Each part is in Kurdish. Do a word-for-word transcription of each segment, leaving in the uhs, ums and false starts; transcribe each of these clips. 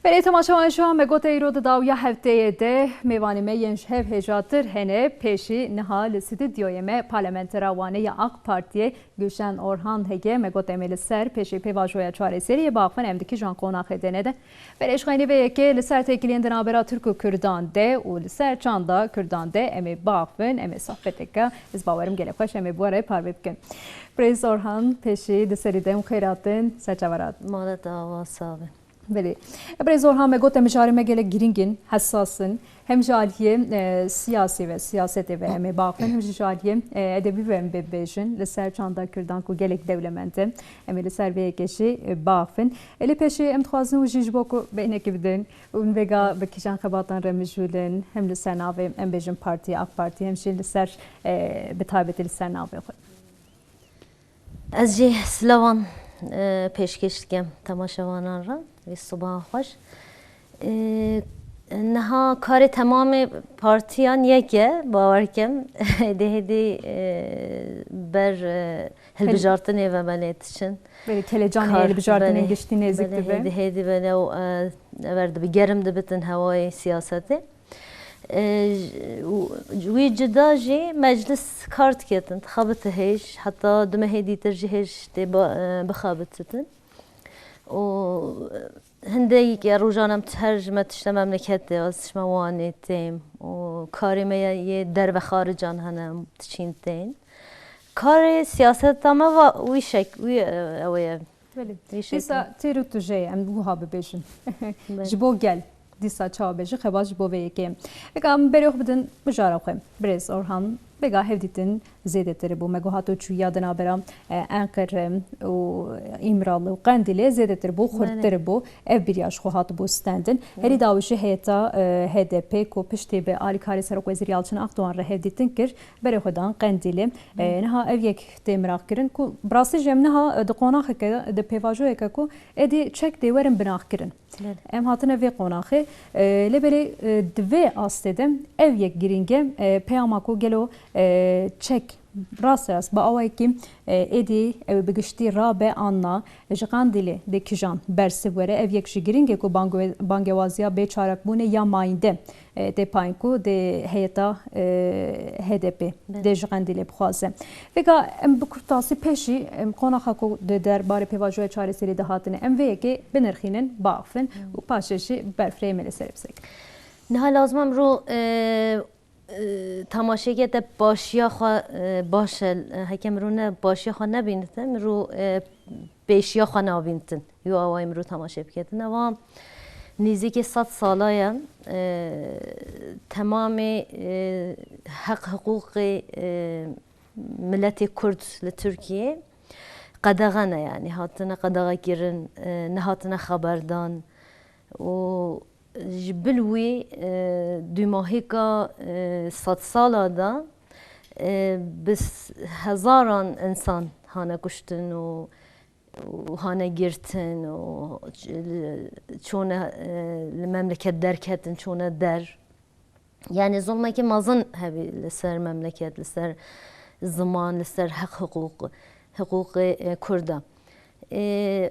Belê temaşevan, ji me gote îro di dawiya hefteyê de mêvanê me yên ji hev hêjatir hene. Pêşî niha li stûdyoyê me parlamentera Wanê ya AK Partiyê Gulşen Orhan heye. Me got em ê li ser pêşî pêvajoya çareseriyê baxivin, em di kîjan qonaxê de ne de. Belê ji xeynî vê yekê li ser têkiliyên di navbera Tirk û Kurdan de û li ser çanda Kurdan de em ê baxivin, em ê sohbeteke, ez bawerim gelek xweş em ê bi we re parve bikin. Birêz Orhan, pêşî di serî de em xêr hatin, ser çava re hatin. Mala te ava, sax be. Belê. Birêz Orhan, me got em mijarê me gelek girîng in, hesas in. Hem ji aliyê, e, siyasî ve, siyasetê ve em ê baxivin, hem jî ji aliyê, e, edebî ve em bê bêjin. Li ser çanda Kurdan ku gelek dewlemend e. Em ê li ser vê yekê jî, e, baxivin. E, lê pêşî em dixwazin û jî ji bo ku bêhnekî bidin û vêga bi kîjan xebatan re mijûl in, hem li ser navê, em bêjin partî, AK Partî, hem jî li ser, e, bi taybetî li ser navê xwe. Ez jî silavan, e, pêşkêş dikim temaşevanan re. Vî sibaha xweş. E, niha karê temamê partiyan yek e, bawer kim. Hêdî hêdî, e, ber, e, hilbijartinê ve belê diçin. Belê, kelecanê hilbijartinên giştî nêzik dibe. Hêdî hêdî belê û, e, ever dibi gerim dibitin hewayê siyasetê. E, û wî cida jî meclis kar diketin, dixebite hêj, heta du mehê dîtir jî hêj tê ba-, e, bixebititin. Û hindê rojan em her ji me tişte memleketê, ez tişme Wanê têm. Û karê me yê derve xarican hene, em diçîn tên. Karê siyaseta me va wî şek, wî, e, ew ê ye. Belê. Dîsa têr û tujeyê em wiha bibêjin. Belê. Ji bo gel, dîsa çawa be, ji xebat ji bo vê yekê. Eka em berê xwe bidin mijara xwe. Birêz Orhan, vêga hevdîtin zêdetir bû. Me got hato çûya di navbera, e, Enqere û Îmralı û Qendîlê zêdetir bû, xurttir bû. Ev biriya ji xwe hatibû stendin. Herî dawî jî heyeta, e, H D P ku piştî bi alîkarê Serokwezîrî Yalçın Akdoğan re hevdîtin kir, berê xwe dan Qendîlê. E, niha ev yek tê miraqkirin ku bi rastî jî em niha, e, di qonaxeke, di pêvajoyeke ku êdî çek dê werin binaxkirin. Belê. Em hatine vê qonaxê. E, lê belê, e, di vê astê de ev yek girîng e, e, peyama ku gelo, e, çek rast rast bi awayekî, e, êdî ew bi giştî rabe an na, ji Qendîlê dê kijan bersiv were. Ev yek jî girîng e ku bange-, bangewaziya bêçarekbûnê ya mayînde, e, tê payîn ku dê heyeta, e, H D P dê ji Qendîlê bixwaze. Vêga em bi kurtasî pêşî em qonaxa ku di derbarê pêvajoya çareserî de hatine, em vê yekê binirxînin, biaxifin û paşê jî berfirehê me li ser bisekin. Niha lazim em ro, e, e, temaşeyeke te başiya xwe, e, baş e, heke mirû ne başiya xwe nebînite, mirû, e, pêşiya xwe nabîntin. Yo awayî mirû temaşe biketin. Eva nêzîkî sed sala ye, e, temamê, e, heq hiqûqê, e, miletê Kurd li Tirkiyê qedexe ne, yanî hatine qedexekirin, e, nehatine xeberdan û ji bil wî, e, dûmahîka, e, sedsala de, e, bi s-, hezaran însan hane kuştin û, û hane girtin û ç-, li, çûne, e, li memleket derketin, çûne der. Yanî zulmekî mezin hebî li ser memleket, li ser ziman, li ser heq hiqûq, hiqûqê, e, Kurda. E,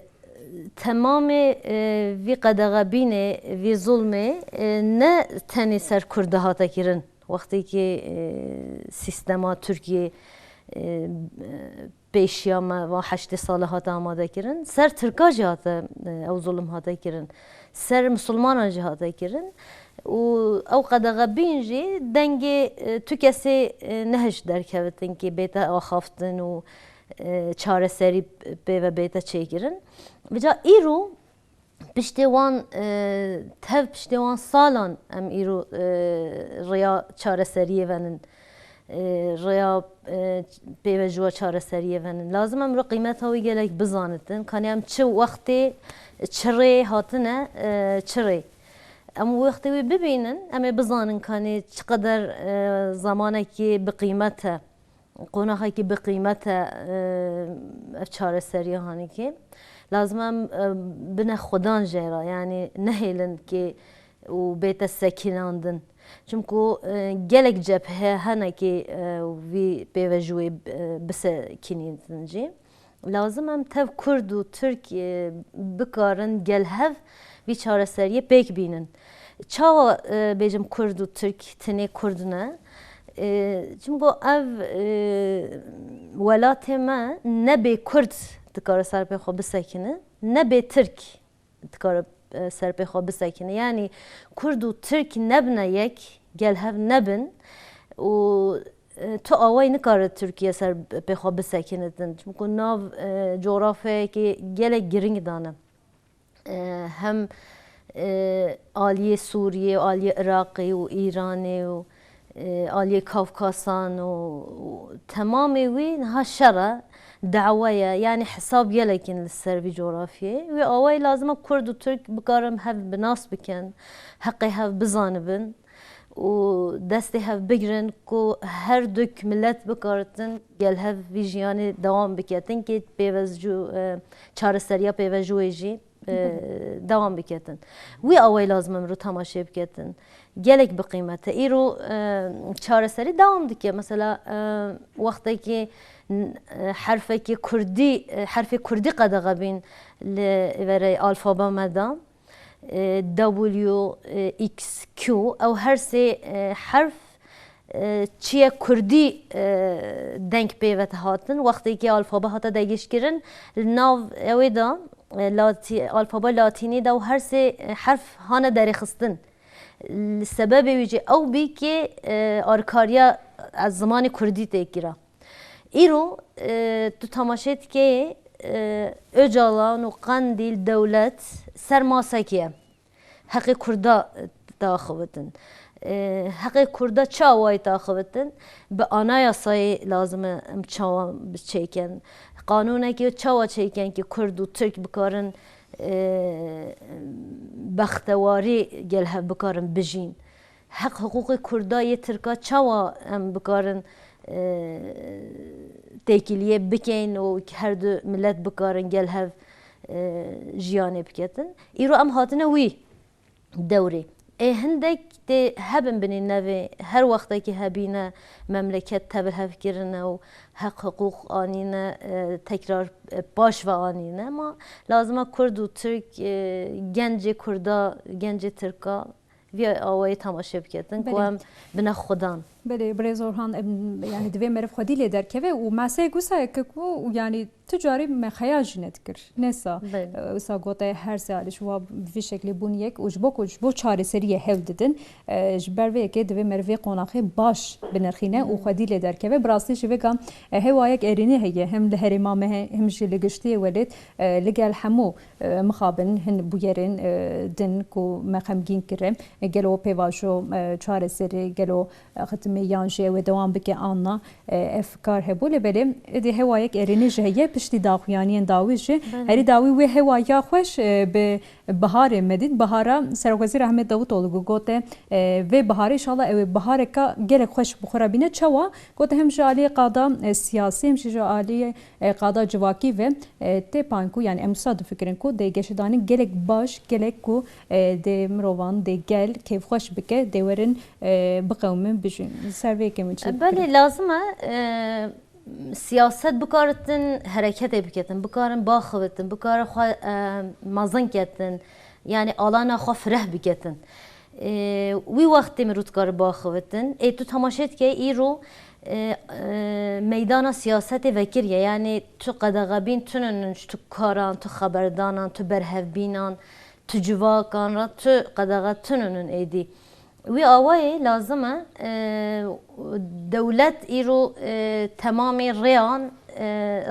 temamê, e, vî qedexebînê, vî zulmê, e, ne tenê ser Kurda hate kirin. Wextêkî, e, sîstema Tirkiyê, e, pêşiya me va heştê sala hate amade kirin. Ser Tirka jî hate, e, ew zulm hate kirin. Ser misilmanan jî hate kirin. Û ew qedexebîn jî dengê, e, tu kesê, e, nehişt derkevitin kê bête axaftin û, e, çareserî pê ve bête çêkirin. Vêca îro piştê wan, e, tev piştê wan salan em îro, e, rêya çareseriyê venin, e, rêya, e, pêvejoya çareseriyê venin. Lazim em îro qîmeta wî gelek bizanitin. Kanê em çi wextê, çi rê hatine, e, çi rê. Em wextê wî bibînin, em ê bizanin kanê çiqeder, e, zemanekî bi qîmet e. Qonaxekî bi qîmet e, e, ev çareseriya hanîkê. Lazim em, e, bine xudan jê re, yanî nehêlin kê û bête sekînandin. Çimku, e, gelek cebhe hene kê, e, vî pêvejûyê, e, bisekînîtin jî. Lazim em tev Kurd û Tirk, e, bikarin gel hev Vî çareseriyê pêk bînin. Çawa, e, bêjim Kurd û Tirk tinê Kurd ne? E, çimku ev, e, welatê me ne bê Kurd dikare ser pê xwe bisekine, ne bê Tirk dikare, e, ser pê xwe bisekine. Yanî Kurd û Tirk nebine yek, gel hev nebin û, e, tu awayî nikare Tirkiye ser pê xwe bisekine din. Çimku nav, e, coğrafyayekê gelek giring dane. E, hem, e, aliyê Sûriyê û aliyê Iraqê û Îranê û, e, aliyê Kafkasan û, û temamê wî niha şer e, dawe ye. Yanî hesab gelek in li ser vî coğrafyê. Wî awayî lazim e Kurd û Tirk bikarin hev bi nas bikin, heqê hev bizanibin û destê hev bigrin ku her duk milet bikaritin gel hev vî jiyanê dewam biketin, kê pêvez jû, e, çareseriya pêvejûyê jî, e, dewam biketin. Wî awayî lazim e mirov temaşê biketin. Gelek bi qîmet e. Îro, e, çareserî dewam dike. Mesela, e, wextekî n-, e, herfekî kurdî, e, herfê kurdî qedexe bîn li verê alfabe me de, e, W, e, X, Q, ew her sê, e, herf, e, çiye kurdî, e, deng pê ve hatin. Wextê ke alfabe hate degişkirin, li nav ewê de, e, latî-, alfabe latînî de û her sê, e, herf hane derêxistin. Li sebebê wî jî ew bî ke, e, alîkariya, e, zimanê kurdî tê kira. Îro, e, tu temaşe dikeyê, e, Ocalan û Qendîl dewlet ser masekê ye. Heqê Kurda, e, daxivitin. E, heqê Kurda çi awayî daxivitin? Bi anayasayê lazim e em çawa bi çêkin. Qanûnekê çawa çêkin ki Kurd û Tirk bikarin, e, bextewarî gel hev bikarin bijîn. Heq hiqûqê Kurda yê Tirka çawa em bikarin, e, têkiliyê bikeyn û her du milet bikarin gel hev, e, jiyanê biketin. Îro em hatine wî dewrê. Ê hindek tê hebin binî nevê, her wextekî hebîne memleket tevlhev kirine û heq hiqûq anîne, e, tekrar, e, paş ve anîne. Ma lazim e Kurd û Tirk, e, gencê Kurda, gencê Tirka, vî awayî temaşe biketin ku Belê. em bine xudan. Belê, birêz Orhan, em, yani divê meriv xwedî lê derkeve û maseyek wisa ye ku, û yani tu carî me xeya jî nedikir. Nesa, Belê. e, wisa gote her sê alî ji wa vî şeklî bûn yek û ji bo ku ji bo çareseriyê hewl didin, e, ji ber vê yekê divê meriv vê qonaxê baş binirxîne û xwedî lê derkeve. Bi rastî jî vêga, e, hewa yek erênî heye, hem li herêma me he, hem jî li giştiyê welêt, e, li gel hemû e, mixabin hin bûyerên, e, din ku me xemgîn kire, e, gelo pêvajo, e, çareserê, gelo, e, xitimê yan jî ew ê dewam bike an na, e, ev kar hebû. Lê belê êdî hewa yek erênî jî heye, piştî daxuyaniyên dawî jî. Belê. Herî dawî wê hewa ya xweş, e, bi biharê me dît. Bihara Serokwezîr Ahmet Davutoğlu ku gote, e, vê biharê, înşallah ew ê bihareka gelek xweş bi xwe re bîne. Çawa? Gote hem ji aliyê qada, e, siyasî hem jî ji aliyê e, qada civakî ve, e, tê pan ku, yani em wisa difikirin ku dê geşedanî gelek baş, gelek ku, e, dê mirovan, dê gel kêfxweş bike, dê werin, e, biqewimin, bijîn. Li ser vê yekê min çi E, belê, lazim e, e, siyaset bikaritin hereketê biketin, bikarin baxevitin, bikarin xwe, e, mezin ketin, yani alana xwe fireh biketin. Ê, wî wextê mirov dikare biaxivitin. Ê, tu temaşe dike îro, e, e, meydana siyasetê vekiriye. Yani tu qedexebîn tununun ji tu karan, tu xeberdanan, tu berhevbînan, tu civakan re tu qedexe tununun êdî. Wî awayê lazim e, e, dewlet îro, e, temamê rêyan, e,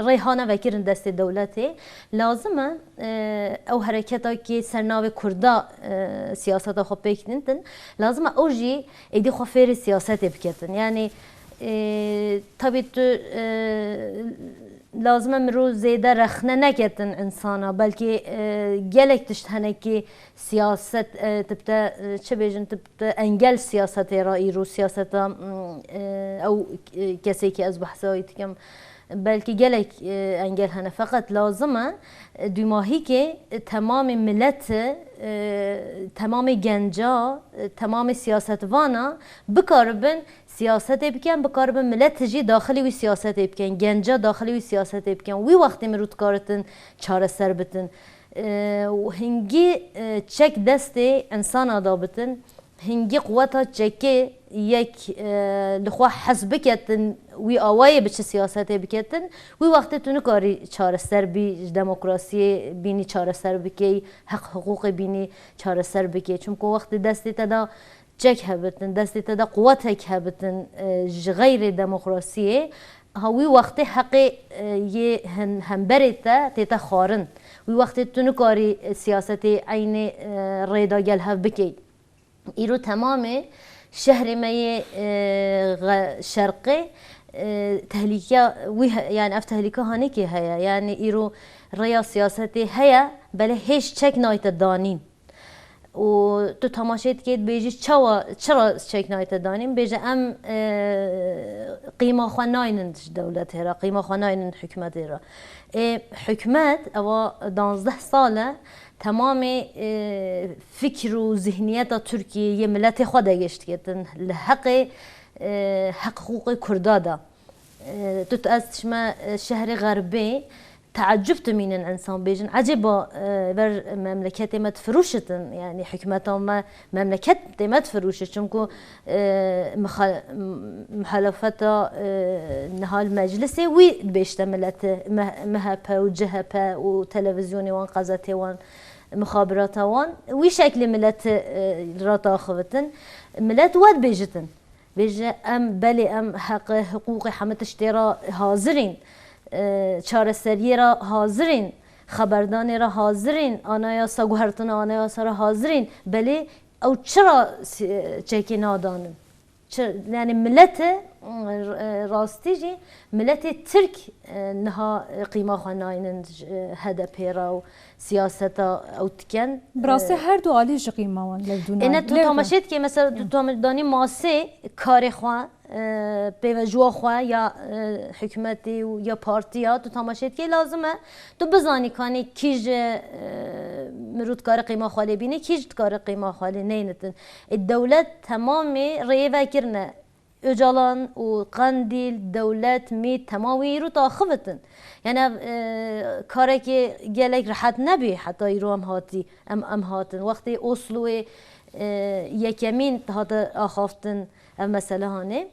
rê hane vekirin destê dewletê. Lazim e, e, ew hereketa ki ser navê Kurda, e, siyaseta xwe pêk dîtin, lazim e ew jî êdî xwe fêrê siyasetê biketin. Yani, e, tabii tu, e, lazim e mirov zêde rexne neketin insana. Belkî, e, gelek tişt hene ki siyaset, e, tibte, e, çi bêjin, tibte engel siyasetê re îro siyaseta, mm, e, ew, e, kesê ki ez behsa wî dikim. Belkî gelek, e, engel hene, feqet lazim e, e, dûmahîkê, e, temamê mileti, e, temamê genca, e, temamê siyasetvana bikaribin siyasetê bikin, bikaribin mileti jî daxilî wî siyasetê bikin, genca daxilî wî siyasetê bikin. Wî wextê mirov dikaritin çareser bitin. E, û hingî, e, çek destê insana da bitin, hingî quweta çekê yek, e, li xwe hes biketin, wî awayê bi çi siyasetê biketin, wî wextê tu nikarî çareser bî, ji demokrasiyê bînî çareser bikey, heq hiqûqê bînî çareser bikey. Çimku wextê destê te da çek hebitin, destê te de quwetek hebitin, e, ji xeyrê demokrasiyê, ha wî wextê heqê, e, yê hin-, hemberê te tête xwarin. Wî wextê tu nikarî, e, siyasetê eynê, e, rêda gel hev bikey. Îro temamê şehrê me yê, e, xe-, şerqê, e, tehlîkeya wî he-, yani ev tehlîke hanekê heye. Yani îro rêya siyasetê heye, belê hêj çek nayte danîn. Û tu temaşe dikê, dibêjî çawa, çira çek nayte danîn? Bêje em, e, qîma xwe naynin ji dewletê re, qîma xwe naynin hikûmetê re. Ê, hikûmet, ewa danzdeh sal e, temamê, e, fikr û zihniyeta Tirkiyê yê miletê xwe de geşt diketin. Li heqê, e, heq hiqûqê Kurda de. E, tu, tu ez dişme, e, şehrê Xerbê, teecub dimînin insan bêjin, ecêba, e, ver memleketê me difirûşitin, yani hikûmeta me memleketê me difirûşit. Çimku, e, mixa-, muhalefeta, e, niha li meclisê wî dibêjte mileti, M-, M H P û C H P û televîzyonê wan, qezetê wan, mixabirata wan, wî şeklê mileti, e, radaxivitin. Milet we dibêjitin. Bêje, em, belê em heqê, hiqûqê hemî tiştê re hazirîn, e, çareseriyê re hazirîn, xeberdanê re hazirîn, anayasa, guhertina anayasa re hazirîn. Belê ew çira si-, çekê nadanin? Çi, yani milete, e, rastî jî miletê Tirk, e, niha, e, qîma xwe naynin, e, H D P re û siyaseta ew dikin. Bi rastî, e, her du alî ji qîma wan lewdû nayên. Êne tu tamaşe dikê, mesela tu tam danî masê karê xwe, e, pêvejuwa xwe ya, e, hikûmetê û ya partiya, tu tamaşe dikê, lazim e tu bizanî kanê kî ji, e, mirû dikare qîma xwe lê bîne, kî ji dikare qîma xwe lê neynitin. E, dewlet temamê rêyê vekirine. Ocalan û Qendîl, dewlet, mît, temam wî îro daxivitin. Yani ev, e, karekê gelek rehet nebî heta îro em hatî, em, em hatin. Wextê Osloyê, e, yekemîn hate axaftin ev mesele hanê.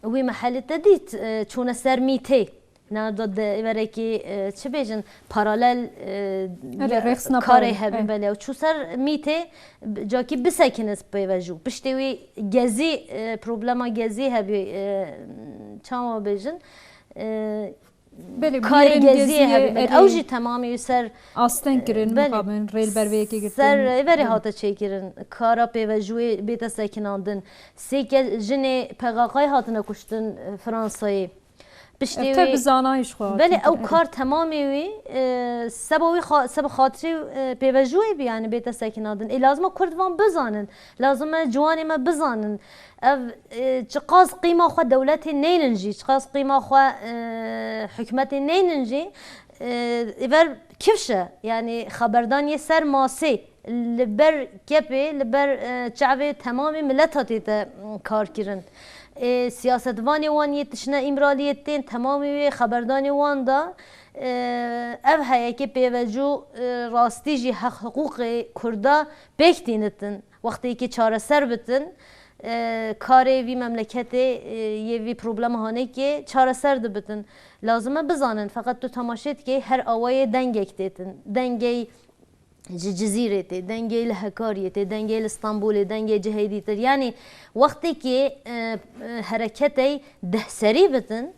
Wî mehelê te dît, e, çûne ser mîtê. Na da de verekî, e, çi bêjin, paralel, e, Erê, ya rêxistina karê paralel, hebî, e. Belê. Û çû ser mîtê, b-, cakî bisekine pêveju. Piştê wî Gezî, e, problema Gezî hebî, e, çawa bêjin, e, Belê, karê bûyerên Gezî Gezî hebî, belê. Erê. Ew jî temamî wî ser, asteng kirin, belê. Mixabin, rê li ber vê yekê girtin. Ser, e, verê hate çêkirin. Kara pêvejuyê bête sekinandin. Sê ke jinê P K K'yê hatine kuştin, e, Fransayê. Piştê Ev tev wî bi zanayî ji xwe hatin belê, ew kirin. Kar temamê wî, e, seba wî xa-, seba xatirê, e, pêvejûyê bî, yani bête sekinandin. Ê, lazim e Kurd van bizanin. Lazim e ciwanê me bizanin. Ev, e, çiqas qîma xwe dewletê neynin jî, çiqas qîma xwe, e, hikûmetê neynin jî, e, ê ver kifş e. Yani xeberdan yê ser masê. Li ber kepê, li ber, e, çavê temamê mileta tête, m, kar kirin. Ê, siyasetvanê wan yê tiştine Îmraliyê tên, temamê wê xeberdanê wan da, e, ev heyekê pêvecu, e, rastî jî heq hiqûqê Kurda pêk tînitin. Wextêkê çareser bitin, e, karê vî memleketê, e, yê vî problema hanekê çareser dibitin. Lazim e bizanin, feqet tu temaşe dikey, her awayê dengek têtin. Dengey ji Cizîrê tê, dengê li Hekariyê tê, dengê li Stenbolê, dengê cihê dîtir. Yanî wextêkê, e, e, hereketey dehserî bitin,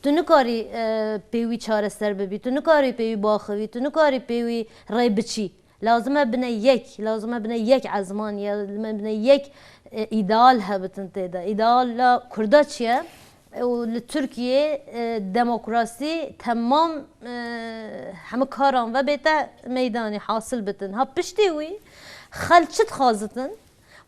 tu nikarî, e, pê wî çareser bibî, tu nikarî pê wî baxivî, tu nikarî pê wî rê biçî. Lazim e bine yek, lazim e bine yek ezman, ya lazim e bine yek, e, îdeal hebitin tê de. Îdeala Kurda çi ye? Û li Tirkiyê, e, demokrasî temam, e, hemû karan ve bête meydanê, hasil bitin. Ha piştê wî xelk çi dixwazitin?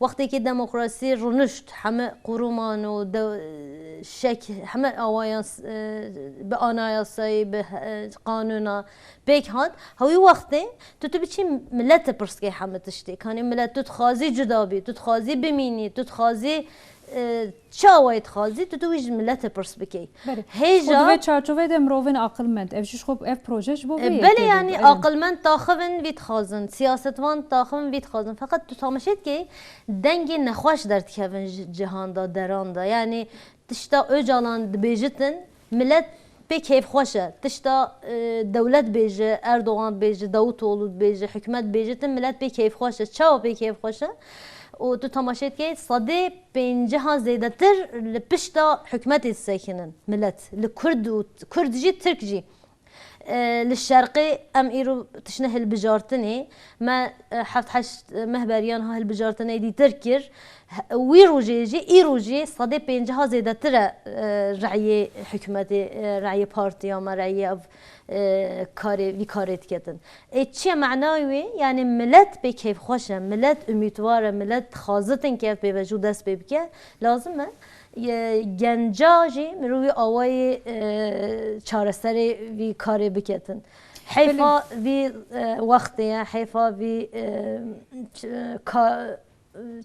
Wextêkî demokrasî rûnişt, hemû quruman û de-, şek-, hemû awayan, e, bi anayasayê, bi, e, qanûna pêk hat. Ha wî wextê tu, tu biçî milete pirsgê hemû tiştê. Kanê milet tu dixwazî cuda bî, tu dixwazî bimînî, tu dixwazî e, çi awayî dixwazî, tu, tu wî ji miletê pirs bikey. Belê. Hêja Û di vê çarçoveyê de mirovên aqilmend, ev jî ji xwe, ev proje ji bo vê E, yekê belê, bû. Yani, Belê. Aqilmend taxivin vî dixwazin, siyasetvan taxivin vî dixwazin. Feqet tu tamaşe dikey, dengê nexweş derdikevin ji cihan de, deran de. Yani, tişta Ocalan dibêjitin, milet pê keyfxweş e. Tişta, e, dewlet bêje, Erdogan bêje, Davutoğlu bêje, hikûmet bêjitin, milet pê keyfxweş e. Çawa pê keyfxweş e? Û tu tamaşe dikey, sedê pênciha zêdetir li pişta hikûmetê disekinin milet. Li Kurd û Kurd jî, Tirk jî. E, li şerqê em îro tiştine hilbijartinê. Me, e, heft heşt meh beriyan ha hilbijartinê dîtir kir. He, wî rojê jî, îro jî sedê pênciha zêdetir e, e, reyê hikûmetê, e, reyê partiya me, reyê ev, e, karê, vî karê diketin. Ê çi ye manayê wê? Yani milet pê keyfxweş e, milet umîtwar e, milet dixwazitin ke ev pêvajo dest pê bike. Lazim e, e, genca jî mirovî awayê, e, çareserê vî karê biketin. Heyfa Belê. vî, e, wextê ye, heyfa vî, e, ç-, ka-,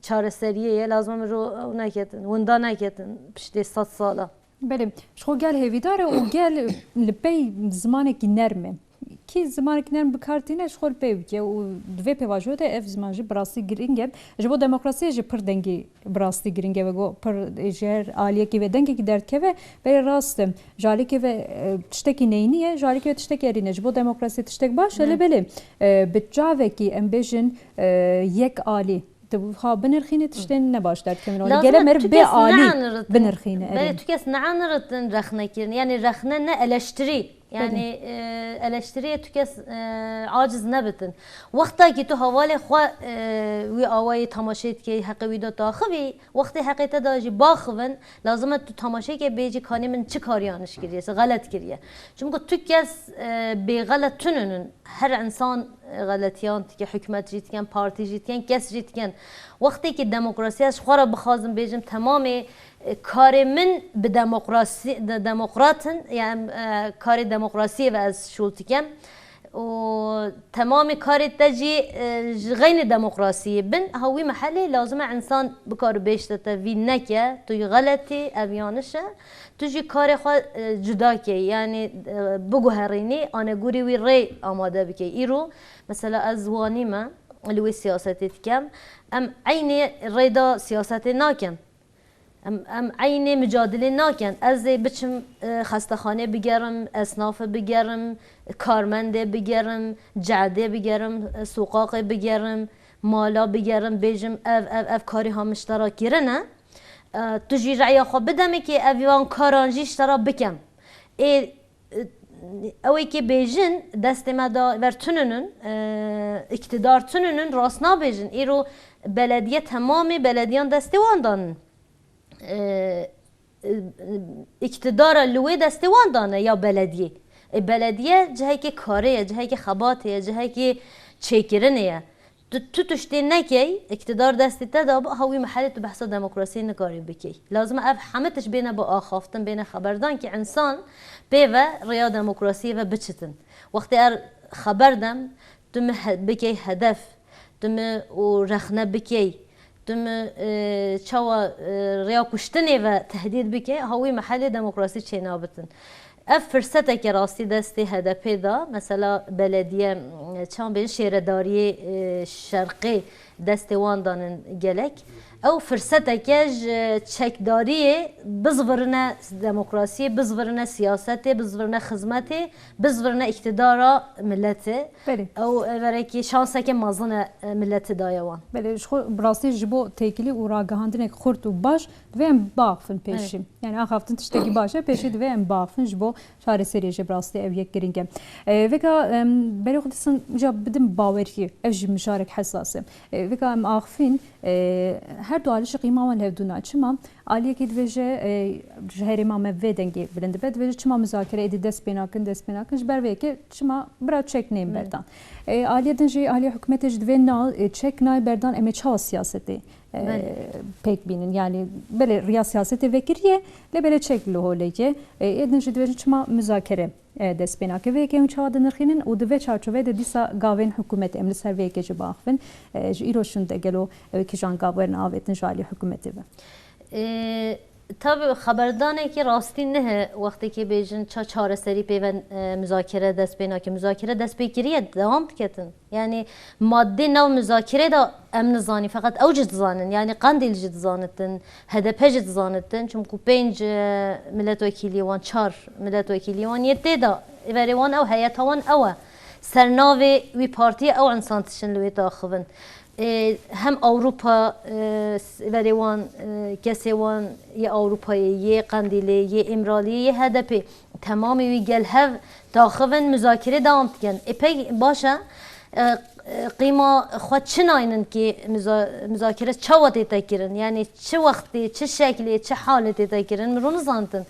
çareseriyê ye. Lazim e mirov ew neketin, winda neketin piştê sed sala. Belê, ji xwe gel hêvîdar e û gel li pey zimanekî nerm e. Kî zimanekî nerm bi kar tîne, ji xwe li pey bike û di vê pêvajoyê de ev ziman jî bi rastî giring e. Ji bo demokrasiyê jî pir dengî bi rastî giring e. Wego pir ji her aliyekî ve dengekî derdikeve, belê rast e. Ji aliyekî ve, e, tiştekî neyînî ye, ji aliyekî ve tiştekî erîn e. Ji bo demokrasiyê tiştek baş e, Ne. lê belê, e, bi çavekî em bêjin, e, yek alî. Tu ha binirxîne tiştên ne baş derdikevin. Lazim Gele e meriv tu bê kes alî neaniritin. binirxîne, Belê, erê. tu kes neaniritin rexnekirin. Yani rexne ne eleştirî. Yani, Belê. e, eleştiriyê tu kes, e, aciz nebitin. Wexta ki tu hevalê xwe, e, wî awayê tamaşê dikey, heqê wî de taxivî, wextê heqê te de jî baxivin, lazim e tu tamaşê ke bêjî kanê min çi kariyan iş kiriye, se xelet kiriye. Çimku tu kes, e, bêxelet tuninin. Her insan, e, xeletiyan dike, hikûmet jî dikin, partî jî dikin, kes jî dikin. Wextê ki demokrasiya ji xwe re bixwazim bêjim, temamê, e, karê min bi demokrasî, de-, demokrat in, yani, e, karê demokrasiyê ve ez şûl dikim. Û temamê karê te jî, e, ji xeynê demokrasiyê bin, ha wî mehelê lazim e insan bikare bêjte te vî neke, tu yî xeletî, ev yaniş e. Tu jî karê xwe, e, cuda key, yani, e, biguherînî, anegorî wî rê amade bikey. Îro, mesela ez wanî me, li wê siyasetê dikem, em eynê rê de siyasetê nakin. Em, em eynê micadilê nakin. Ez ê biçim, e, xestexanê bigerim, esnafê bigerim, karmendê bigerim, cehdê bigerim, e, soqaqê bigerim, mala bigerim, bêjim ev, ev, ev karê ha min ji te re kirine. E, tu jî reya xwe bide min kê ev wan karan jî ji te re bikem. Ê, e, ew ê kê bêjin destê me da ver tuninin, e, îktidar tuninin, rast nabêjin. Îro belediye temamê belediyan destê wan danin. E, e, îktidara li wê destê wan dane ya belediyê. E, belediye cihekê karê ye, cihekê xebatê ye, cihekê çêkirinê ye. Tu, tu tiştê nekey, îktidar destê te de be, ha wî mehelê tu behsa demokrasiyê nikarî bikey. Lazim e ev heme tişt bêne bi axaftin, bêne xeberdan ki insan pê ve rêya demokrasiyê ve biçitin. Wextê er xeber dem, tu min he-, bikey hedef, tu min û rexne bikey, tu min, e, çawa, e, rêya kuştinê ve tehdîd bikey, ha wî mehelê demokrasî çênabitin. Ev firseteke rastî destê H D P da, mesela belediye, e, çawa bêjin, şêredariyê, e, şerqê destê wan danin gelek. Ew firseteke ji çekdariyê bizvirine demokrasiyê, bizvirine siyasetê, bizvirine xizmetê, bizvirine îktidara miletê. Belê. Ew verekî şanseke mezin e, e, miletê daye wan. Belê, ji xwe bi rastî ji bo têkilî û ragihandinek xurt û baş divê em biaxifin pêşî. Evet. Yani axaftin tiştekî baş e, pêşî divê em biaxifin ji bo çareseriyê jî bi rastî ev yek giring e. E, vêka, em, berê xwe disin ja bidim baweriyê, ev jî mijarek hesas e. E, vêka em axifîn, e, her du alî ji qîma wan hevdûna. Çima? Aliyekî dibêje, e, ji herêma me vê dengê bilind dibe, dibêje çima muzakere êdî dest pê nakin, dest pê nakin, ji ber vê yekê çima bira çek neyên berdan. E, aliyê din jî, aliyê hikûmetê jî divê na, e, çek nayê berdan, em ê çawa siyasetê, e, Belê. pêk bînin? Yani belê riya siyasetê vekiriye, lê belê çek li holê ye. E, êdin jî dibêjin çima muzakere, e, dest pê nake. Vê yekê hûn çawa dinirxînin û di vê çarçoveyê de dîsa gavên hikûmetê em li ser vê yekê jî biaxivin. E, ji îro şûn de gelo ew kîjan gav werin avêtin ji alî hikûmetê ve? E, tabi xeberdanekî rastî nihe wextekê bêjin ça çareserî pêve, e, muzakere dest pê nake. Muzakere dest pê kiriye, dewam diketin. Yani madde nav muzakere de em nizanî, feqet ew jî dizanin. Yani Qandîl jî dizanitin, H D P jî dizanitin. Çimku pênc, e, milletvekîlî wan, çar milletvekîlî wan yê tê de, verê wan ew, heyeta wan ew e. Sernavê wî partiyê ew insan tişin li wê daxivin. E, hem Ewropa, e, s-, verê wan, e, kesê wan yê Ewropayê, yê Qendîlê, yê Îmraliyê, yê H D P, temamê wî gel hev daxivin, muzakere dewam dikin. E, pek baş e, e, e, qîma xwe çi naynin ki muza-, muzakere çawa tête kirin? Yani çi wextê, çi şeklê, çi halê tête kirin? Min rû nizantin.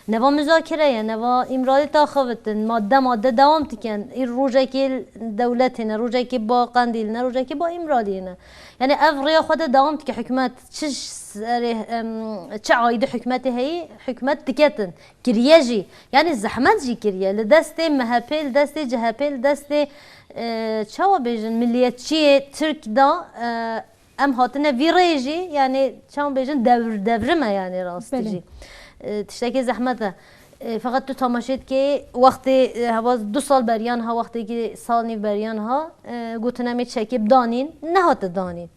Neva muzakere ye, neva Îmralî daxevitin, madde madde dewam dikin. Î rojekê dewletê ne, rojekê ba Qendîl ne, rojekê ba Îmraliyê ne. Yani ev rêya xwe de dewam dike. Hikûmet çi serê, em, çi aîdî hikûmetê heyî, hikûmet diketin. Kiriye jî. Yani zehmet jî kiriye. Li destê M H P, li destê C H P, li destê, e, çawa bêjin, milliyetçiyê Tirk da, e, em hatine vî rêyê jî, yani çawa bêjin, devr-, devrim e yani rastî Belê. jî. E, tiştekî zehmet e. E, feqet tu tamaşe dikê, wextê, e, heva du sal beriyan ha, wextêkî sal nîv beriyan ha, e, gotin em ê çekê bidanîn, nehate danîn.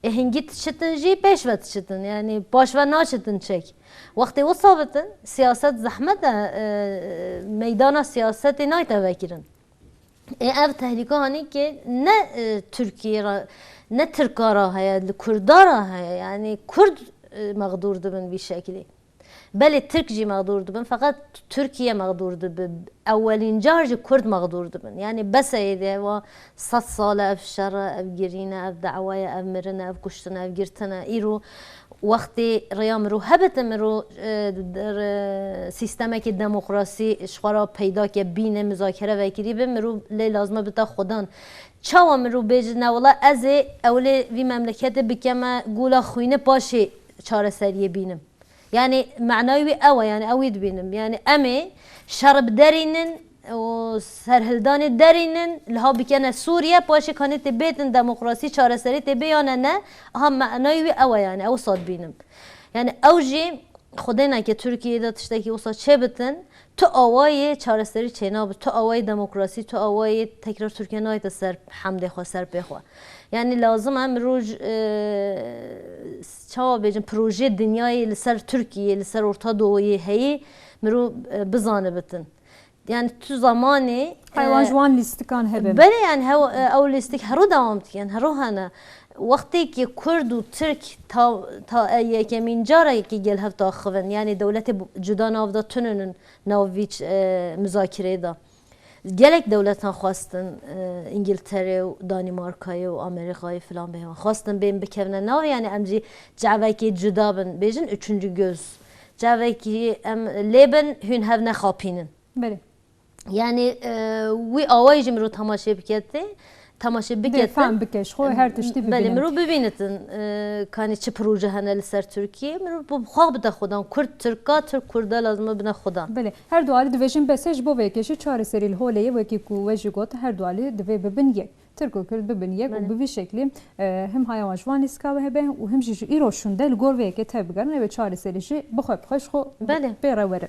E, hingî diçitin jî, pêş ve diçitin. Yani paş ve naçitin çek. Wextê wisa bitin, siyaset zehmet e, e, meydana siyasetê nayte vekirin. Ê ev tehlîka hanî ki ne, e, Tirkiye ra, ne Tirka ra heye, li Kurda ra heye. Yani Kurd, e, mexdûr dibin vî şeklî. Belê Tirk jî mexdûr dibin, feqet Tirkiye mexdûr dibi. Ewelîn car jî Kurd mexdûr dibin. Yani bes e êdî, eva sed sal e ev şer e, ev girîn e, ev dawa ye, ev mirin e, ev kuştin e, ev girtin e. Îro wextê rêya mirov hebite, mirov, e, der, e, sîstemekê demokrasî ji xwe re peyda ke, bîne, muzakere vekirî be, mirov lê lazim e bite xwedan. Çawa mirov bêje, ne wela ez ê ewilê vî memleketê bikeme gola xwîne, paşê çareseriyê bînim. Yani manayê wî ew e, yani ew wî dibînim. Yani em ê şer biderînin, û serhildanê derînin, liha bikene Sûriye, paşê kanê tê bêtin demokrasî, çareserî tê bê ya ne ne, aha manayê wî ew e yani, ew wisa dibînim. Yani ew jî Xwedê neke Tirkiyeyê de tiştekî wisa çêbitin, tu awayê çareserî çênabi, tu awayê demokrasî, tu awayê tekrar Tirkiye nayête ser hemdê xwe, ser pê xwe. Yani lazim e mirov, e, çawa bêjin, projeyê dinyayê li ser Tirkiyeyê, li ser Orta Doğuyê heyî mirov, e, bizanibitin. Yani tu zamanê, Heywan e, ji wan lîstikan hebe. Belê, yani hew-, e, ew lîstik hero dewam dikin, hero hene. Wextê ki Kurd û Tirk ta, ta, e, yekemîn cara ki gel hev daxivin, yani dewletê bu-, cuda nav de tuninin nav vî ç-, e, muzakirê de. Gelek dewletan xwestin, e, Îngiltere û Danîmarkayê û Amerîkayê filan bêvan. Xwestin bên bikevine nav, yani em jî cavekê cuda bin, bêjin üçüncü göz. Cavekî em lê bin, hûn hev nexapînin. Belê. Yani, e, wî awayî jî mirov temaşe bikete, temaşe Dê biketin. Fem bike, ji xwe her tiştî Belê, bibînin. Mirov bibînitin, e, kanî çi proje hene li ser Tirkiye, mirov bi xwe bide xwedan. Kurd Tirka, Tirk Kurda lazim e bine xwedan. Belê, her du alî divêjin bes e, ji bo vê yekê jî çareserî li holê ye, wekî ku we jî got, her du alî divê bibin yek. Tirk û Kurd bibin yek û Belê. bi vî şeklî, e, him haya wan ji wan lîstika we hebe û him jî ji îro şûnde li gor vê yekê tev bigerin, ew ê çareserî jî bixwe bixwe ji xwe Belê. pê re were.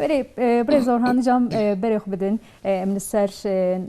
Belê, e, birêz Orhan Hocam, e, berê xwe bidin. E, em li ser, e,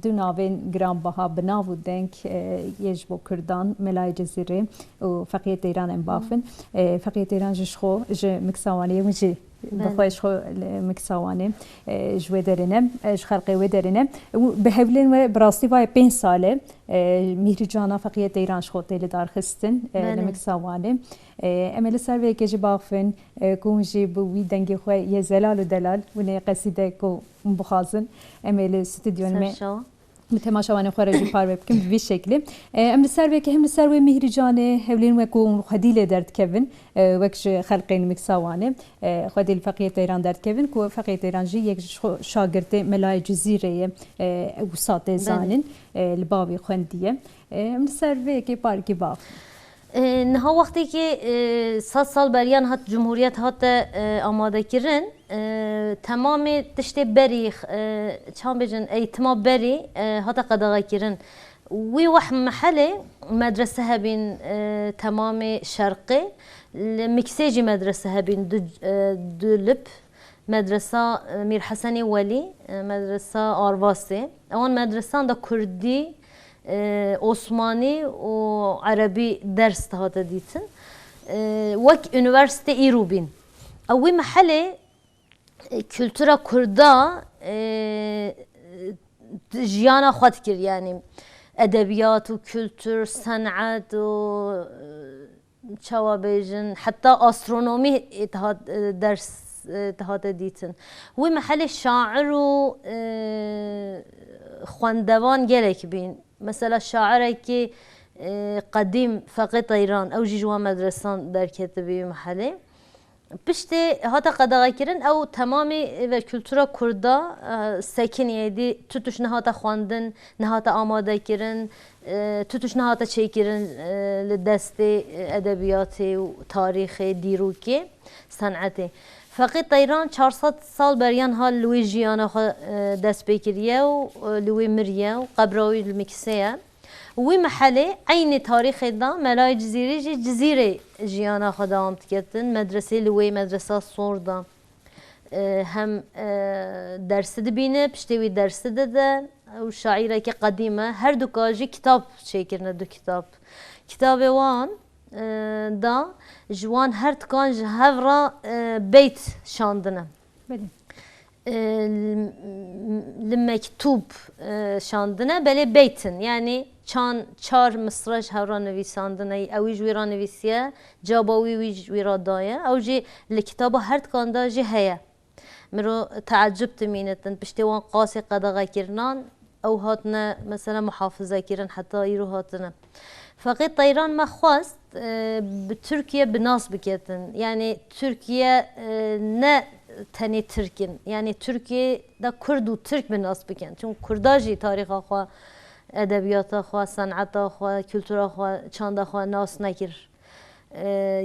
du navên giranbiha bi nav û deng, e, yê ji bo Kurdan, Melayê Cizîrê û Feqiyê Teyran em baxivin. E, Feqiyê Teyran jî ji xwe, ji Miksa Wanê ye, hûn jî Belê. Bi xwe ji xwe li Miksa Wanê, e, ji wê derê ne, e, ji xelqê wê derê ne. Û bi hewlên we bi rastî vaye pênc sal e, e, Mîhrîcana Feqiyê Teyran ji xwe tê lidarxistin, e, li Belê. Miksa Wanê. E, em ê li ser vê yekê jî baxivin, e, ku hûn jî bi wî dengê xwe yê zelal û delal, hûn ê qesîdek ku hûn bixwazin, em ê li stûdyoyên me Serşa. Bi temaşevanên xwe re jî parve bikim bi vî şeklî. E, em li ser vê yekê, hem li ser wê Mîhrîcanê, hewlên we ku hûn xwedî lê derdikevin, e, wek ji xelqên Miksa Wanê, e, xwedî li Feqiyê Teyran derdikevin, ku Feqiyê Teyran jî yek ji xwe şagirtê Melayê Cizîrê ye, e, wisa tê Belê. zanin, e, li bavê xwendiye. E, em li ser vê yekê parkî bax. E, niha wextê ki, e, sed sal beriyan hat cumhuriyet hate, e, amadekirin, e, temamê tiştê berî, e, çawa bêjin, eğitima berî, e, hate qedexekirin. Wî wehm mehelê medrese hebîn, e, temamê şerqê, li Miksê jî medrese hebîn du, e, du lib, medresa, e, Mîr Hesenê Welî, e, medresa Arvasê. Ewan medresan de kurdî, e, osmanî û erebî ders dihate dîtin. E, wek unîversîte îro bîn. Ew wî mehelê e, kultura kurda, e, jiyana xwe dikir, yanî edebiyat û kultur, sen'et û, e, çawa bêjin, heta astronomî, e, dihat, e, ders, e, dihate dîtin. Wî mehelê şair û, e, xwendevan gelek bîn. Mesela şairekî, e, qedîm Feqê Teyran, ew jî ji wan medresan derketibî wî mehelê. Piştê hate qedexekirin, ew temamî ve kultura kurda, e, sekinî, êdî tu tişt nehate xwendin, nehate amadekirin, e, tu tişt nehate çêkirin, e, li destê, e, edebiyatê û tarîxê, dîrokê, sen'etê. Feqî Teyran çar sed sal beriya niha li wê jiyana xwe, e, dest pê kiriye û, e, li wê miriye û qebra wî li Miksê ye. Wî mehelê eynî tarîxê de Melayê Cizîrî jî Cizîrê jiyana xwe dewam diketin. Medresê li wê medresa sor de, e, hem, e, dersi dibîne, piştê wî dersi dide. Ew şaîrekî qedîm e. Her duka jî kitab çêkirine, du kitab. Kitabê wan, e, da ji wan her dikan ji hev re, e, beyt şandine. Belê. E, li, li mektûb, e, şandine, belê beyt in. Yanî çan, çar misra ji hev re nivîsandine. Ewî ji wî re nivîsiye, caba wî, wî ji wî re daye. Ew jî li kitaba her dikan de jî heye. Miro teecib dimînitin. Piştê wan qasê qedexekirinan, ew hatine mesela muhafizekirin, heta îro hatine. Feqî Teyran me xwest, e, bi Tirkiye bi nas biketin. Yanî Tirkiye, e, ne tenê Tirk in. Yanî Tirkiye de Kurd û Tirk bi nas bikin. Çimkî Kurda jî tarîxa xwe, edebiyata xwe, sen'eta xwe, kultura xwe, çanda xwe nas nekir. E,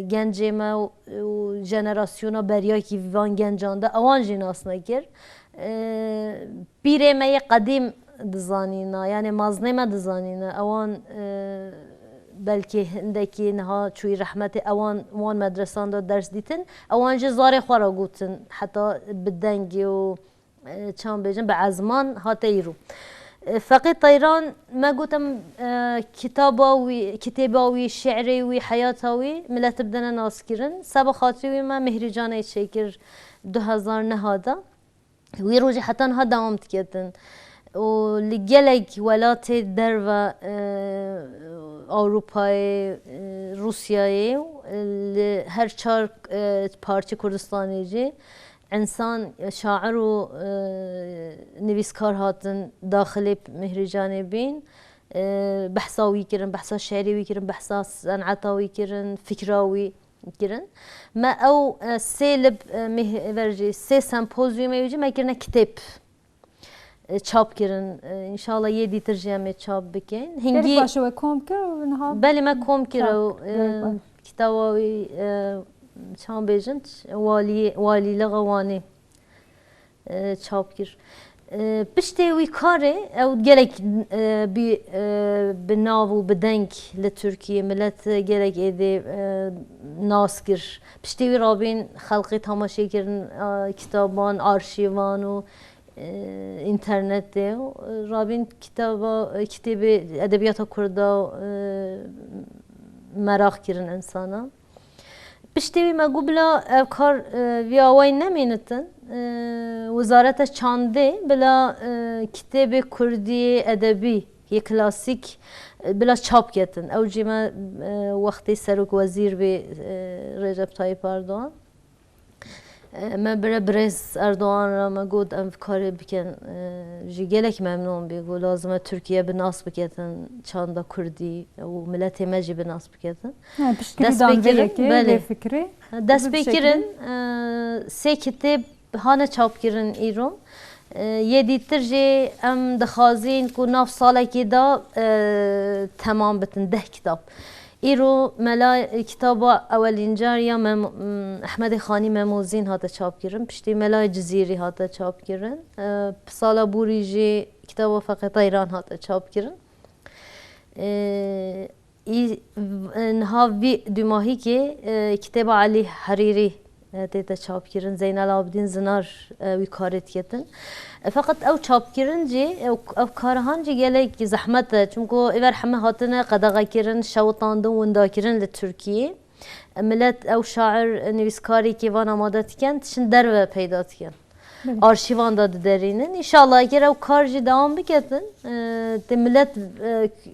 gencê me û, û jenerasyona beriyakî van gencan de ewan jî nas nekir. E, pîrê me yê qedîm dizanîna, yanê mazinê me dizanîne. Ewan, e, belkî hindekî niha çûyî rehmetê, ewan wan medresan de ders dîtin. Ewan jî zarê xwe re gotin, heta bi dengê û, e, çawan bêjin, bi ezman hate îro. E, Feqî Teyran, me gotim, e, kitaba wî, kitêba wî, şi'rê wî, heyata wî, mileti bidene naskirin. Seba xatirî wî me Mihrîcanê çêkir du hezar neha de. Wî rojê heta niha dewam diketin. Û li gelek welatê derve, e, Ewropayê, e, Rûsyayê, li her çar, e, parçe Kurdistanê jî însan, şair û, e, nivîskar hatin daxilê Mihrîcanê bîn. E, behsa wî kirin, behsa şi'rê wî kirin, behsa sen'eta wî kirin, fikra wî kirin. Me ew, e, sê lib, e, mih-, ver jî sê sempozyumê wî jî me kirine kitêb, e, çap kirin. E, înşallah yê dîtir jî em ê çap bikin. Gelek Hingî baş e, we kom kir û niha Belê, me kom kir çap ew, e, gelek baş. Kitaba wî, e, çawan bêjin, walî-, walîlixa Wanê, e, çap kir. E, piştê wî karê ew gelek, e, bî, e, bi nav û bi deng li Tirkiyê, milet gelek êdî, e, nas kir. Piştê wî rabîn xelkê temaşe kirin, e, kitaban, arşîvan û, e, înternetê. Rabîn kitaba, e, kitêbê edebiyata Kurda, e, meraq kirin insana. Piştî wî me got bila ev kar, e, vî awayî nemînitin. E, Wezareta Çandê bila, e, kitêbê kurdî edebî yê klasîk, e, bila çap ketin. Ew jî me, e, wextê serok wezîr bê, e, Recep Tayyip Erdoğan. E, me bire birêz Erdoğan re me got em karê bikin. E, jî gelek memnûn bî. Got lazim e Tirkiye bi nas biketin çanda kurdî û miletê me jî bi nas biketin. Ha, piştgirî Dest pê dan vê kirin, yekê, belê. Vê fikrê. Dest pê kirin, e, sê kitêb hane çapkirin îro. E, yê dîtir jî em dixwazîn ku nav salekê de, e, temam bitin, deh kitab. Îro me la kitaba ewelîncar ya Mem-, Ehmedê Xanî Memozîn hate çapkirin. Piştî Melayê Cizîrî hate çapkirin. E, sala borî jî kitaba Feqê Teyran hate çapkirin. E, î, v-, niha vî dûmahîkê, e, kitêba Elî Herîrî, e, tête çapkirin. Zeynel Abidîn Zinar, e, wî karê diketin. E, feqet ew çapkirin jî, ew, ew karahan jî gelek zehmet e. Çimku êver heme hatine qedexekirin, şewitandin, windakirin li Tirkiyê. E, milet ew şair, e, nivîskarê kê van amade dikin, tişin derve peyda dikin. Belê. Arşîvan de diderînin. Înşallah eger ew kar jî dewam biketin, e, tê milet, e, k-, e,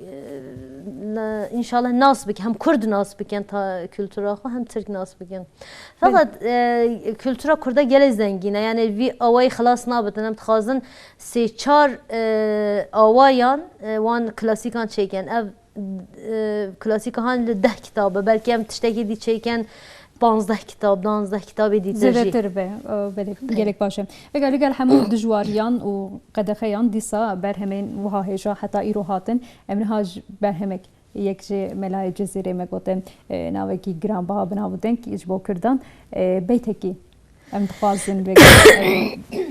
ne, înşallah nas bikin, hem kurd nas bikin ta kultura xwe, hem tirk nas bikin. Belê. Feqet, e, kultura kurda gelê zengîn e. Yani vî awayî xilas nabitin. Em dixwazin sê çar, e, awayan, e, wan klasîkan çêkin. Ev e, klasîka han li deh kitab e. Belkî em tiştekî dî çêkin, panzdeh kitab, danzdeh kitabê dîtir jî. Zêdetir be, e, belê, Belê. gelek baş e. Vega li gel hemû dijwariyan û qedexeyan dîsa berhemên wiha hêja heta îro hatin. Em niha ji berhemek yek ji Melayê Cizîrê me gotin, e, navekî giranbaha bi nav û deng ji bo Kurdan, e, beytekî. Em dixwazin vêga,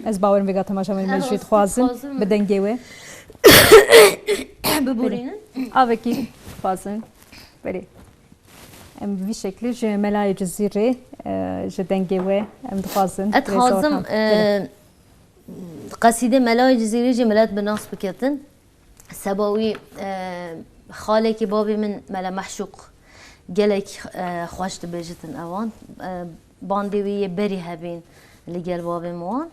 ez bawerim vêga temaşevanên me jî dixwazin bi dengê we. Biborînin. Avekî dixwazin. Belê. Em bi vî şeklî ji Melayê Cizîrê, e, ji dengê we em dixwazin. Ez dixwazim, e, qesîdê Melayê Cizîrê jî milet bi nas biketin. Seba wî, e, xalekî babê min Mele Mehşûq gelek, e, xweş dibêjitin ewan. E, bandê wî yê berî hebîn li gel babê min wan.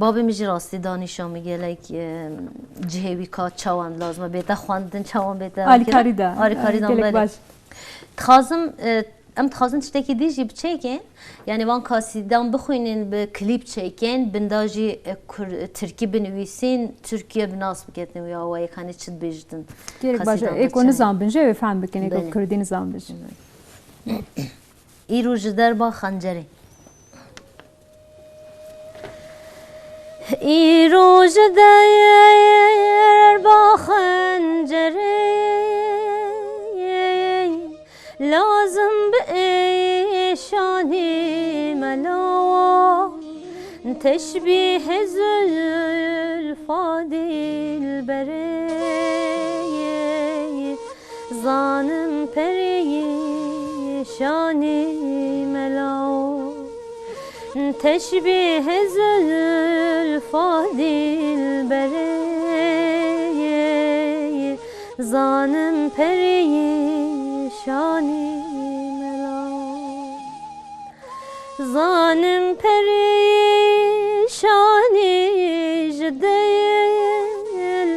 Babê min jî rastî danîşa min gelek, e, cihê wî ka çawan lazim e bête xwendin, çawan bête Alîkarî da. Alîkarî da, gelek belê. Baş. Dixwazim, e, em dixwazin tiştekî dî jî biçêkin. Yani van kasîdan bixwînin, bi klîp çêkin, binda jî, e, kur-, tirkî binivîsîn, Tirkiye bi nas biketin wî awayê, kanê çi dibêjitin. Gelek baş e. Ê ku nizanbin jî ew ê fehm bikin, ê ku Belê. Kurdî nizanbin jî. Îro ji derba xencerê. Îro ji derba xencerê, lazim bi êşanî melawa, teşbîhê zülfa dilberê. Zanim perîşanî melaw, teşbîhê zülfa dilberê. Zanim perîşanî melaw. Zanim perîşanî ji dil,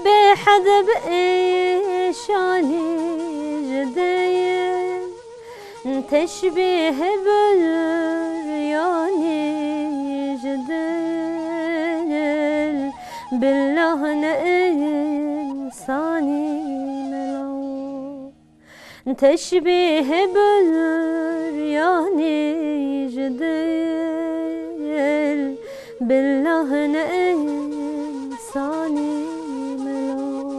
bêhed bi êşanî ji dil, teşbîh buryanî ji dil, billah ne însanî melaw. Teşbîhê buryanî ji dil, billah ne însanî melaw.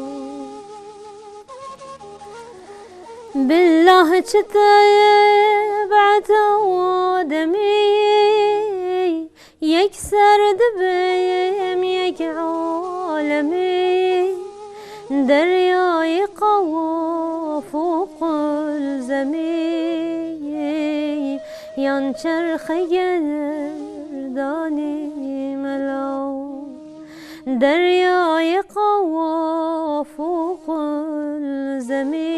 Billah çi tebîeta Ademî, yekser dibêm yek alemî, deryayê qewaf û qulzemî, yan çerxê gerdanî melaw. Deryayê qewaf û qulzemî,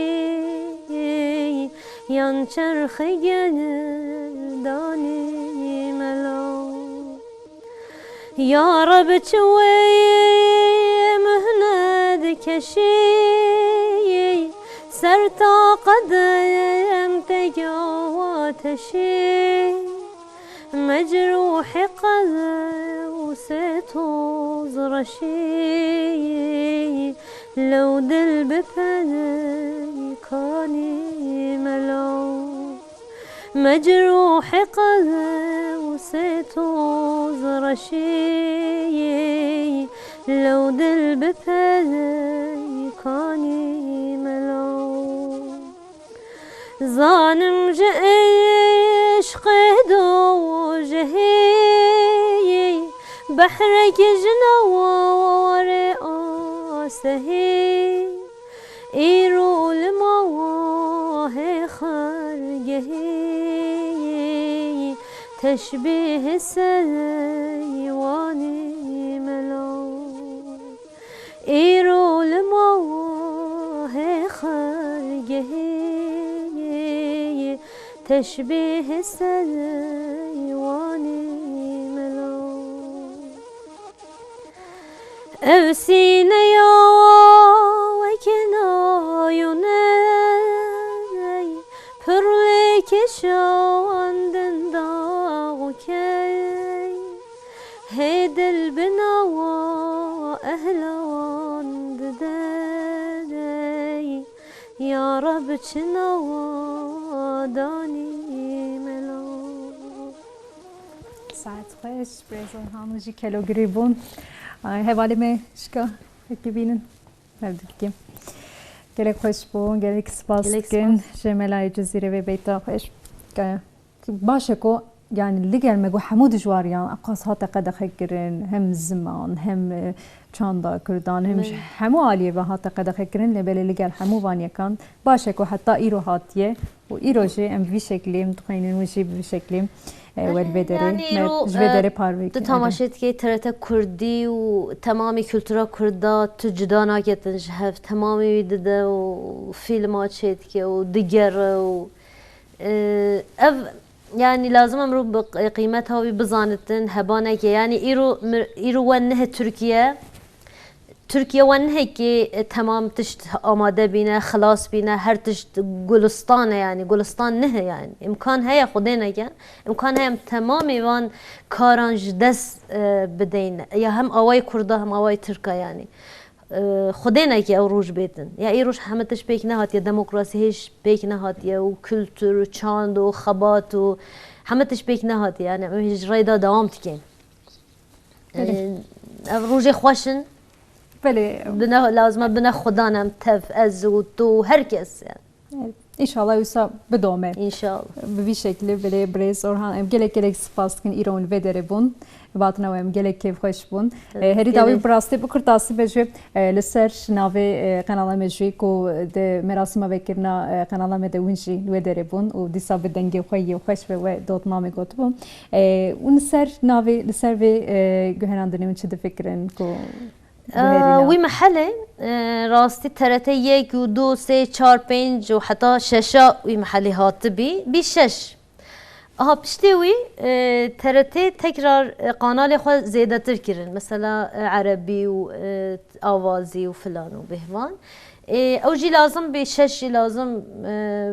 yan çerxê gerdanî melaw. Ya Reb çi wê mihnetkeşî, ser ta qedem têk ateşî, mecrûhê qewsê toz reşî, lew dil bi peykanî melaw. Mecrûhê qewsê toz reşî, lew dil bi peykanî melaw. Zanim ji êşqê dojehî, behrek ji newarê asehî. Îro li mawahê xergehî teşbîh seywanî melo. Îro li mawahê xergehî teşbîh seywanî melo. Ev sîneya weke nayûney, pir lê keşandin daxukey. Hê dil bi nawa ehlan didey, ya Reb çi nawa danî melo. Saet xweş, birêz Orhan û jî Kelogirî bûn. Ay, hevalê me şika, wekî bînin. Hevdikî. Gelek xweş bû, gelek spas Gelek dikin. Spas. Ji Melayê Cizîrê vê beyta xweş. Ke-, baş e ku, yani, li gel me got hemû dijwariyan, eqas hate qedexekirin, hem ziman, hem, e, çanda Kurdan, hem Belê. ji hemû aliyê ve hate qedexekirin, lê belê li gel hemû van yekan. Baş e ku heta îro hatiye û îro jî em bi vî şeklî, em dixwînin wî jî bi vî şeklî, e, Belê, welvê derê, yani me îro, ji vê e, derê parve tu kir. Temaşe dikey T R T Kurdî û temamî kultura Kurda tu cuda naketin ji hev. Temamî wî dide û fîlma çêdike û digere û, e, ev, yani lazim em rû bi qî-, qîmeta wî bizanitin, hebaneke. Yani îro mir-, îro we nihe Tirkiye, Tirkiye we nihekî, e, temam tişt amade bîne, xilas bîne, her tişt gulistan e yani. Gulistan nihe yani. Îmkan heye Xwedê neke. Îmkan heye em temamê van karan ji dest, e, bideyne. Ya hem awayê Kurda hem awayê Tirka yani. E, Xwedê neke ew roj bêtin. Ya î roj heme tişt pêk nehatiye, demokrasî hêj pêk nehatiye û kultur û çand û xebat û heme tişt pêk nehatiye. Yani em hêj reyda dewam dikeyn. Belê. Ee, ev rojê xweş in. Belê. Bine, lazim e bine Xudan em tev, ez û tu û her kes, yani. Evet. Înşallah wisa bidome. Înşallah. Bi vî şeklî belê birêz Orhan, em gelek gelek spas dikin îro hûn vê derê bûn. Bi hatina we em gelek kêfxweş bûn. Evet, Ee, herî dawî gelek. Bi rastî bi kurtasî be jî, e, li ser navê, e, qenala me jî ku di merasîma vekirina, e, qenala me de hûn jî li wê derê bûn û dîsa bi dengê xwe yê xweş ve we dotnamê gotibû. E, û li ser navê, li ser vê, e, guherandinê hûn çi difikirin ku E, guherîna? Wî mehelê, e, rastî T R T yek û du, sê, çar, pênc û heta şeşa wî mehelê hatibî, bî şeş. Aha, piştê wî, e, T R T tekrar, e, kanalê xwe zêdetir kirin. Mesela, e, erebî û, e, avazî û filan û bêhvan. Ê, ew jî lazim bê, şeş jî lazim, e,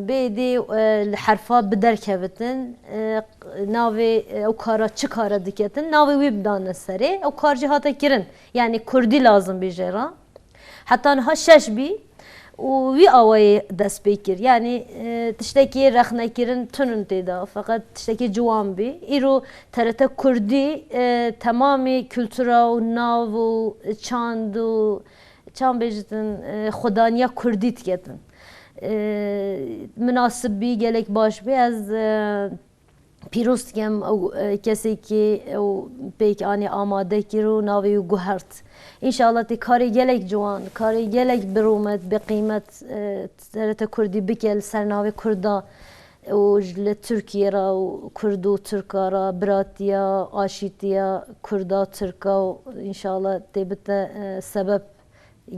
bê dê, e, li herfa bi derkevitin, e, navê, e, ew kara çi kare diketin, navê wî bidane serê. Ew kar jî hate kirin. Yani kurdî lazim bê jê re. Heta niha şeş bî û wî awayê dest pê kir. Yani, e, tiştekî rexnekirin tunin tê de. Feqet tiştekî ciwan bî. Îro T R T Kurdî, e, temamî kultura û nav û çand û çand bêjitin, e, xwedaniya kurdî diketin. E, minasib bî, gelek baş bî. Ez, e, pîroz dikim ew, e, kesê ki ew pêk anî amade kir û navê wî guhert. Înşallah tê karê gelek ciwan, karê gelek bi rûmet, bi qîmet, e, T R T Kurdî bike li ser navê Kurda û ji li Tirkiye re û Kurd û Tirka re biratiya, aşîtiya Kurda, Tirka û înşallah tê bite, e, sebeb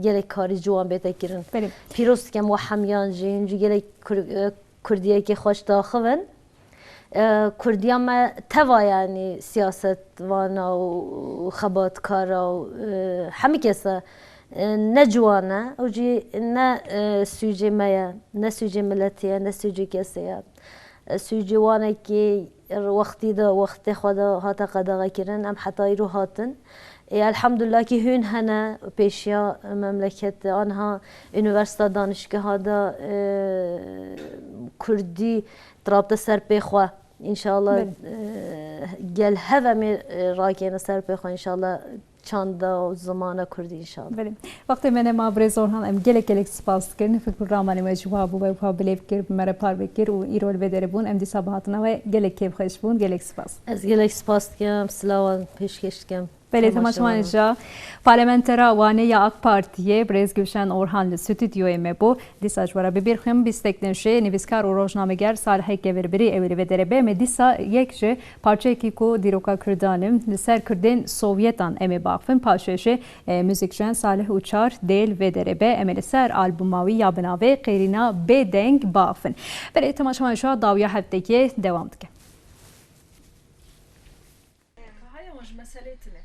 gelek karî ciwan bête kirin. Belê. Pîroz dikem we hemiyan jî, hûn jî gelek Kur-, e, Kurdiyekê xweş daxivin. E, Kurdiya me teva, yanî siyasetvana û xebatkara û, e, hemî kes e, e, ne ciwan e. Ew jî ne, e, sûcê me ye, ne sûcê miletê ye, ne sûcê kesê ye. E, sûcê wan e kê wextî de, wextê xwe de hate qedexekirin, em heta îro hatin. Ê, elhamdulillah kî hûn hene pêşiya memleketê, anha unîversîta, danişgeha de, e, kurdî dirabte ser pê xwe. Înşallah, Belê. e, gel hev em ê, e, rakêne ser pê xwe, înşallah çanda û zimana kurdî, înşallah. Belê. Wextê me nema birêz Orhan, em gelek gelek spas dikin. Fikr ramanê we ji wa bû, we wiha bilêv kir, bi me re parve kir û îro li vê derê bûn. Em dîsa bi hatina we gelek kêfxweş bûn. Gelek spas. Ez gelek spas dikim, silavan pêşkêş dikim. Belê, temaşevanê ji parlamentera Wanê ya AK Partiyê, birêz Gülşen Orhan li stûdyoyê me bû. Dîsa ji we re bibîrxim, bîsteknêşê, nivîskar û rojnameger Salihê Kevirbirî ew ê li vê derê be. Em ê dîsa yek ji parçeyekî ku dîroka Kurdan in, li ser Kurdên Sovyetan em ê baxivin. Paşê jî, e, muzîkjen Salih Uçar dê li vê derê be. Em ê li ser albuma wî ya bi navê Qêrîna Bêdeng baxivin. Belê, temaşevanê ji dawiya heftekê dewam dike. Haya wan ji meselê tune.